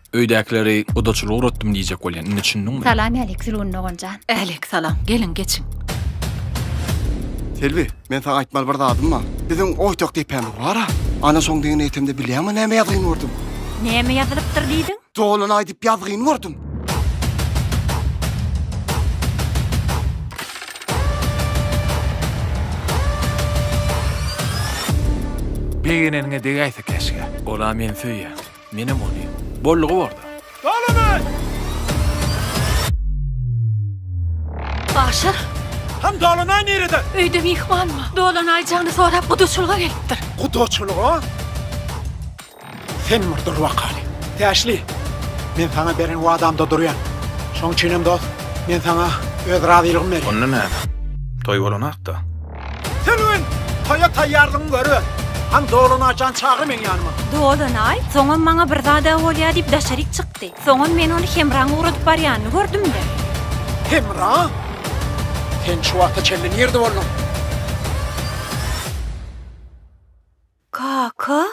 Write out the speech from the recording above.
Öýdäkileri gudaçylyga ugratdym diýjek bolýan, indi düşündiňmi? Salam älik Sülgün doganjan. Älik salam, geliň geçiň. Selbi, men saňa aýtmaly bir zadym bar. Biziň oýtak depämiz bar-a. Ana şoň deňine ýetemde bilýäňmi näme ýazgyny gördüm? Näme ýazylypdyr diýdiň? Dolan aýdyp ýazgyny gördüm. Begeneniňe degäýse käşgä. Ol-a meni söýýär. Menem ony. Boldugy borda. Dolany! Aşyr! Han Dolanaý nirede? Öýde myhmanmy? Dolanaý jany sorap gudaçylyga gelipdir. Gudaçylyga? Sen bir dur bakaly. Täşli, men saňa beren wadamda durýan. Şoň üçinem dost, men saňa öz razylygymy berýän. Onda näme? Toý bolanakda. Sülgün, toýa taýýarlygyňy görüber. Han Dolanaý jan çagyr meň ýanyma. Dolanaý, soňam maňa bir zad-a bolýa diýip daşaryk çykdy. Soňam men ony Hemraň ugradyp barýanyny gördüm-de. Hemra? Sen şu wagta çenli nirde bolduň? Kaka?